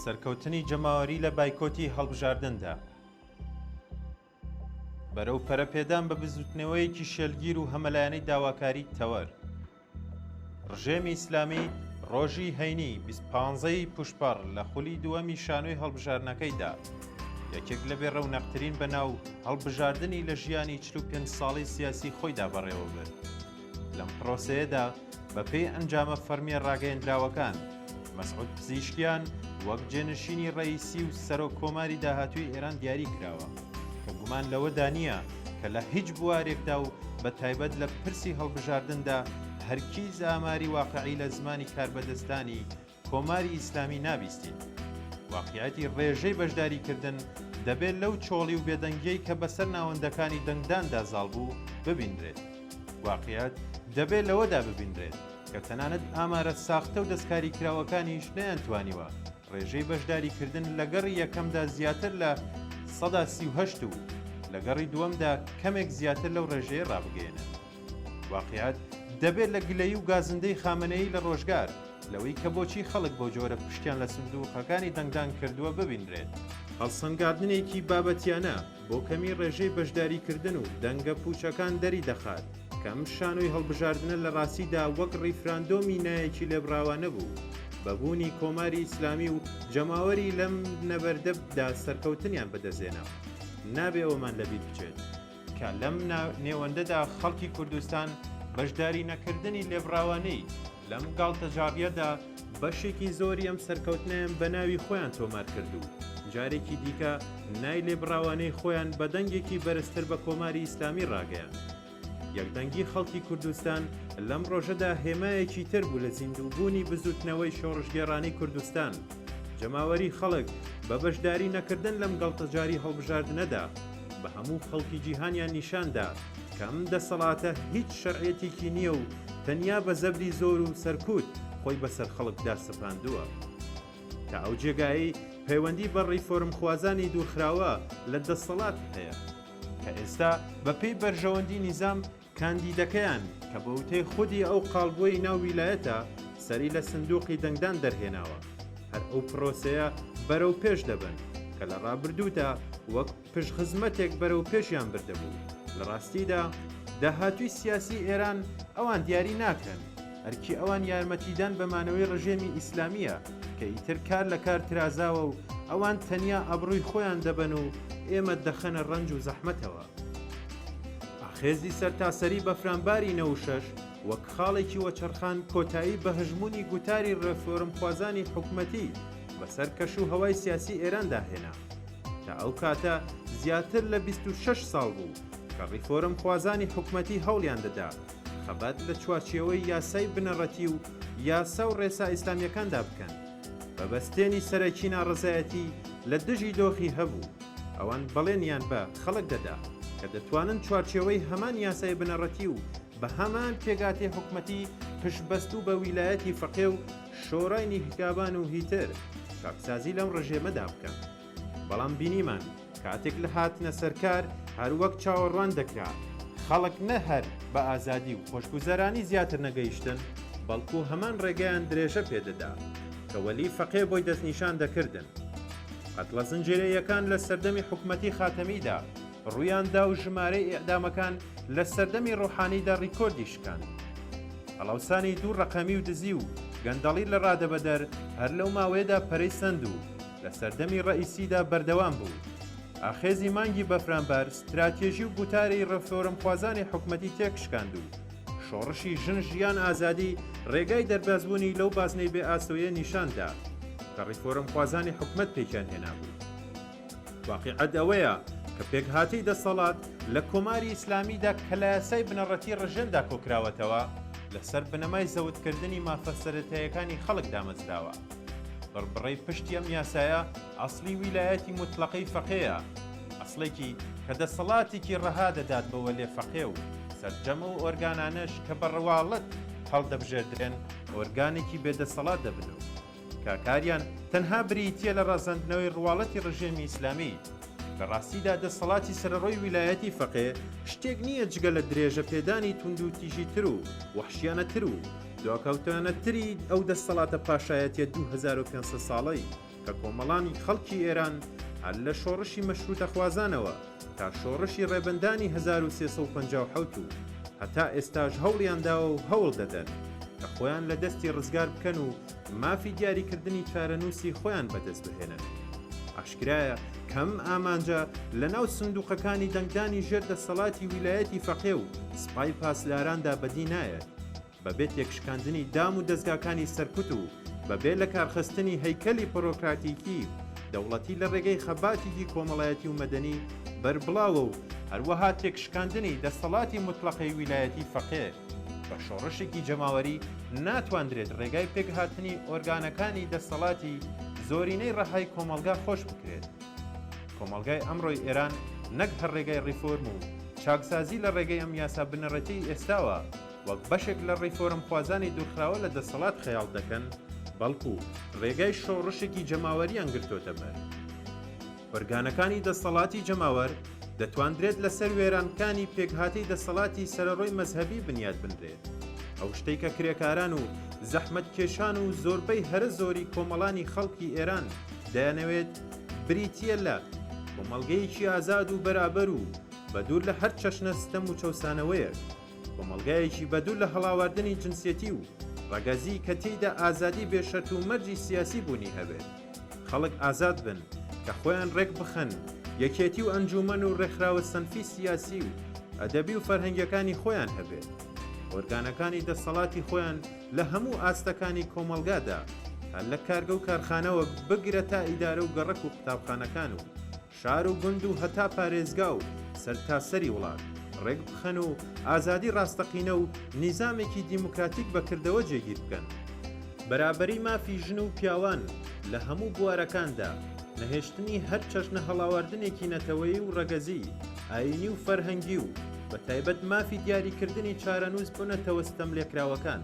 سەرکەوتنی جەماوەری لە بایکۆتی هەڵبژاردندا. بەرەو پەرەپێدان بە بزووتنەوەیەکی شێلگیر و هەمەلایەنەی داواکاری تەوەر. ڕژێمی ئیسلامی ڕۆژی هەینی 25 ی پوشپەڕ لە خولی دووەمی شانۆی هەڵبژاردنەکەیدا یەکێک لە بێ ڕەونەقترین بەناو هەڵبژاردنی لە ژیانی 45 ساڵەی سیاسی خۆیدا بەڕێوەبرد. لەم پرۆسەیەدا بەپێی ئەنجامە فەرمییە ڕاگەیەندراوەکان، مەسعود پزیشکیان وەک جێنشینی ڕەئیسی و سەرۆک کۆماری داهاتووی ئێران دیاری کراوە، کە گومان لەوەدا نییە کە لە هیچ بوارێکدا و بە تایبەت لە پرسی هەڵبژاردندا هەرگیز ئاماری واقعی لە زمانی کاربەدەستانی کۆماری ئیسلامی نابیستین. واقیعەتی ڕێژەی بەشداریکردن دەبێ لەو چۆڵی و بێدەنگیەی کە بەسەر ناوەندەکانی دەنگداندا زاڵ بوو ببینرێت. واقیعەت دەبێ لەوەدا ببینرێت کە تەنانەت ئامارە ساختە و دەستکاریکراوەکانیش نەیانتوانیوە ڕێژەی بەشداریکردن لە گەڕی یەکەمدا زیاتر لە 38% و لە گەڕی دووەمدا کەمێک زیاتر لەو ڕێژەیە ڕابگەیەنن. واقیعەت دەبێت لە گلەیی و گازندەی خامنەیی لە ڕۆژگار، لەوەی کە بۆچی خەڵک بەو جۆرە پشتیان لە سندووقەکانی دەنگدان کردووە ببینرێت. هەڵسەنگاندنێکی بابەتیانە بۆ کەمی ڕێژەی بەشداریکردن و دەنگە پووچەکان دەریدەخات کە ئەم شانۆی هەڵبژاردنە لە ڕاستیدا وەک ڕیفراندۆمی نایەکی لێبڕاوانە بوو بە بوونی کۆماری ئیسلامی و جەماوەری لەم نەبەردەدا سەرکەوتنیان بەدەستهێنا. نابێ ئەوەمان لەبیر بچێت. کە لەم نێوەندەدا خەڵکی کوردستان بەشداری نەکردنی لێبڕاوانەی لەم گاڵتەجاڕیەدا بەشێکی زۆری ئەم سەرکەوتنەیان بە ناوی خۆیان تۆمار کرد و جارێکی دیکە نای لێبڕاوانەی خۆیان بە دەنگێکی بەرزتر بە کۆماری ئیسلامی ڕاگەیاند. یەکدەنگی خەڵکی کوردستان لەم ڕۆژەدا هێمایەکی تر بوو لە زیندووبوونی بزووتنەوەی شۆڕشگێڕانەی کوردستان. جەماوەری خەڵک بە بەشداری نەکردن لەم گەڵتەجاری هەڵبژاردنەدا بە هەموو خەڵکی جیهانیان نیشان دا کە ئەم دەسەڵاتە هیچ شەرعیەتێکی نییە و تەنیا بە زەبری زۆر و سەرکوت خۆی بەسەر خەڵکدا سەپاندووە. تا ئەو جێگایەی پەیوەندی بە ڕیفۆرمخوازانی دوورخراوە لە دەسەڵات هەیە، کە ئێستا بە پێی بەرژەوەندی نیزام کاندیدەکەیان کە بە وتەی خودی ئەو قاڵبووی ناو ویلایەتە سەری لە سندوقی دەنگدان دەرهێناوە هەر ئەو پرۆسەیە بەرەو پێش دەبەن کە لە ڕابردوودا وەک پشتخزمەتێک بەرەو پێشیان بردبوو. لە ڕاستیدا داهاتووی سیاسی ئێران ئەوان دیاری ناکەن، ئەرکی ئەوان یارمەتیدان بە مانەوەی ڕژێمی ئیسلامییە کە ئیتر کار لە کار ترازاوە و ئەوان تەنیا ئابڕووی خۆیان دەبەن و ئێمە دەخەنە ڕەنج و زەحمەتەوە. ئاخێزی سەرتاسەری بەفرانباری 96 وەک خاڵێکی وەچەرخان کۆتایی بە هەژموونی گوتاری ڕێفۆرمخوازانی حکومەتی بەسەر کەش و هەوای سیاسی ئێراندا هێنا. تا ئەو کاتە زیاتر لە 26 ساڵ بوو کە ڕیفۆرمخوازانی حکومەتی هەوڵیان دەدا خەبات لە چوارچێوەی یاسای بنەڕەتی و یاسا و ڕێسا ئیسلامییەکاندا بکەن. بە بەستێنی سەرەکی ناڕەزایەتی لە دژی دۆخی هەبوو، ئەوان بەڵێنیان بە خەڵک دەدا کە دەتوانن چوارچێوەی هەمان یاسای بنەڕەتی و بە هەمان پێکهاتەی حکومەتی پشتبەستوو بە ویلایەتی فەقێ و شۆرای نیگابان و هیتر چاکسازی لەم ڕژێمەدا بکەن. بەڵام بینیمان کاتێک لە هاتنە سەرکار هەر وەک چاوەڕوان دەکرا خەڵک نە هەر بە ئازادی و خۆشگوزەرانی زیاتر نەگەیشتن بەڵکو هەمان ڕێگەیان درێژە پێدەدا کە وەلی فەقێ بۆی دەستنیشان دەکردن. قەتڵە زنجیرەییەکان لە سەردەمی حکومەتی خاتەمیدا ڕوویان دا و ژمارەی ئیعدامەکان لە سەردەمی ڕۆحانیدا ڕیکۆردی شکاند. هەڵاوسانی دوو ڕەقەمی و دزی و گەندەڵی لە ڕادەبەدەر هەر لەو ماوەیەدا پەرەی سەند و لە سەردەمی ڕەئیسیدا بەردەوام بوو. ئاخێزی مانگی بەفرانبار ستراتێژی و گوتاری ڕێفۆرمخوازانی حکومەتی تێکشکاند و شۆڕشی ژن ژیان ئازادی ڕێگای دەربازبوونی لەو بازنەی بێ ئاسۆیە نیشان دا کە ڕیفۆرمخوازانی حکومەت پێکیان هێنابوو. واقیعەت ئەوەیە کە پێکهاتەی دەسەڵات لە کۆماری ئیسلامیدا کە لە یاسای بنەڕەتی ڕژێمدا کۆکراوەتەوە، لەسەر بنەمای زەوتکردنی مافە سەرەتاییەکانی خەڵک دامەزراوە. بڕبڕەی پشتی ئەم یاسایە ئەسڵی ویلایەتی موتڵەقەی فەقێیە، ئەسڵێکی کە دەسەڵاتێکی ڕەها دەدات بە وەلێ فەقێ و سەرجەم ئەو ئۆرگانانەش کە بە ڕواڵەت هەڵدەبژێردرێن ئۆرگانێکی بێدەسەڵات دەبن و کە کاریان تەنها بریتییە لە ڕازاندنەوەی ڕواڵەتی ڕژێمی ئیسلامی. لە ڕاستیدا دەسەڵاتی سەرەڕۆی ویلایەتی فەقێ شتێک نییە جگە لە درێژە پێدانی توندوتیژیتر و وەحشیانەتر و دواکەوتانەتری ئەو دەسەڵاتە پاشایەتیە 2500 ساڵەی. کە کۆمەڵانی خەڵکی ئێران هەر لە شۆڕشی مەشرووتەخوازانەوە تا شۆڕشی ڕێبەندانی 1357 و هەتا ئێستاش هەوڵیان داوە و هەوڵ دەدەن کە خۆیان لە دەستی ڕزگار بکەن و مافی دیاریکردنی چارەنووسی خۆیان بەدەست بهێنن. ئاشکرایە کە ئەم ئامانجە لە ناو سندووقەکانی دەنگدانی ژێر دەسەڵاتی ویلایەتی فەقێ و سپای پاسداراندا بەدی نایەت. بەبێ تێکشکاندنی دام و دەزگاکانی سەرکوت و بەبێ لەکارخستنی هەیکەلی پرۆکراتیکی دەوڵەتی لە ڕێگەی خەباتیکی کۆمەڵایەتی و مەدەنی بەربڵاوە و هەروەها تێکشکاندنی دەسەڵاتی موتڵەقەی ویلایەتی فەقێ بە شۆڕشێکی جەماوەری ناتواندرێت ڕێگای پێکهاتنی ئۆرگانەکانی دەسەڵاتی زۆرینەی ڕەهای کۆمەڵگا خۆش بکرێت. کۆمەڵگای ئەمڕۆی ئێران نەک هەر ڕێگای ڕیفۆرم و چاکسازی لە ڕێگەی ئەم یاسا بنەڕەتیەی ئێستاوە وەک بەشێک لە ڕیفۆرمخوازانی دوورخراوە لە دەسەڵات خەیاڵ دەکەن، بەڵکو ڕێگای شۆڕشێکی جەماوەریان گرتۆتە بەر. ئۆرگانەکانی دەسەڵاتی جەماوەر دەتواندرێت لەسەر وێرانکانی پێکهاتەی دەسەڵاتی سەرەڕۆی مەزهەبی بنیات بنرێت. ئەو شتەی کە کرێکاران و زەحمەتکێشان و زۆربەی هەرە زۆری کۆمەڵانی خەڵکی ئێران دەیانەوێت بریتییە لە کۆمەڵگەیەکی ئازاد و بەرابەر و بەدوور لە هەر چەشنە ستەم و چەوسانەوەیەک. کۆمەڵگایەکی بەدوور لە هەڵاواردنی جنسیەتی و ڕەگەزی کە تێیدا ئازادی بێ شەرت و مەرجی سیاسی بوونی هەبێت. خەڵک ئازاد بن کە خۆیان ڕێک بخەن، یەکێتی و ئەنجوومەن و ڕێکخراوە سەنفی سیاسی و ئەدەبی و فەرهەنگیەکانی خۆیان هەبێت. ئۆرگانەکانی دەسەڵاتی خۆیان لە هەموو ئاستەکانی کۆمەڵگادا هەر لە کارگە و کارخانەوە بگرە تا ئیدارە و گەڕەک و قوتابخانەکان و شار و گوند و هەتا پارێزگا و سەرتاسەری وڵات ڕێک بخەن و ئازادی ڕاستەقینە و نیزامێکی دیموکراتیک بە کردەوە جێگیر بکەن. بەرابەری مافی ژن و پیاوان لە هەموو بوارەکاندا، نەهێشتنی هەر چەشنە هەڵاواردنێکی نەتەوەیی و ڕەگەزی، ئایینی و فەرهەنگی و بە تایبەت مافی دیاریکردنی چارەنووس بۆ نەتەوە ستەملێکراوەکان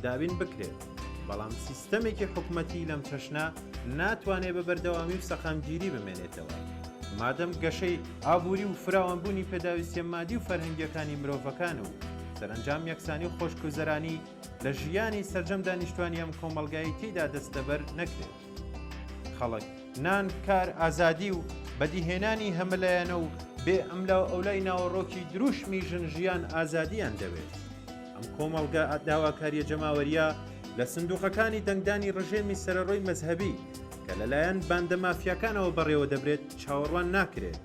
دابین بکرێت. بەڵام سیستەمێکی حکومەتی لەم چەشنە ناتوانێ بە بەردەوامی و سەقامگیری بمێنێتەوە مادەم گەشەی ئابووری و فراوانبوونی پێداویستیە مادی و فەرهەنگیەکانی مرۆڤەکان و سەرەنجام یەکسانی و خۆشگوزەرانی لە ژیانی سەرجەم دانیشتوانی ئەم کۆمەڵگایەی تێیدا دەستەبەر نەکرێت. خەڵک نان، کار، ئازادی و بەدیهێنانی هەمەلایەنە و بێ ئەملاوئەولای ناوەڕۆکی دروشمی ژن ژیان ئازادییان دەوێت. ئەم کۆمەڵگە داواکارییە جەماوەرییە لە سندوقەکانی دەنگدانی ڕژێمی سەرەڕۆی مەزهەبی کە لەلایەن باندە مافیاکانەوە بەڕێوەدەبرێت چاوەڕوان ناکرێت.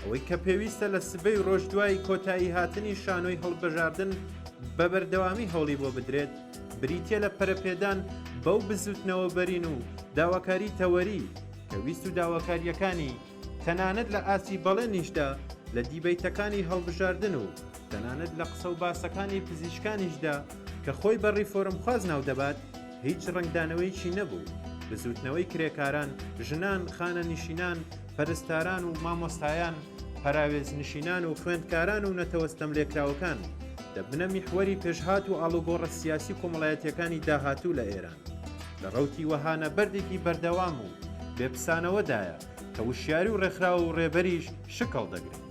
ئەوەی کە پێویستە لە سبەی ڕۆژ دوای کۆتایی هاتنی شانۆی هەڵبژاردن بە بەردەوامی هەوڵی بۆ بدرێت بریتیە لە پەرەپێدان بەو بزوتنەوە بەرین و داواکاری تەوەری کە ویست و داواکاریەکانی تەنانەت لە ئاستی بەڵێنیشدا لە دیبەیتەکانی هەڵبژاردن و تەنانەت لە قسە و باسەکانی پزیشکانیشدا کە خۆی بە ڕیفۆرمخواز ناودەبات هیچ ڕەنگدانەوەیەکی نەبوو. بزوتنەوەی کرێکاران، ژنان، خانەنشینان، پەرستاران و مامۆستایان، پەراوێزنشینان و خوێندکاران و نەتەوە ستەملێکراوەکان دەبنە میحوەری پێشهات و ئاڵوگۆڕە سیاسی و کۆمەڵایەتییەکانی داهاتوو لە ئێران. لە ڕەوتی وەها نەبەردێکی بەردەوام و بێ پسانەوەدایە کە وشیاری و ڕێکخراو و ڕێبەریش شکڵ دەگرن.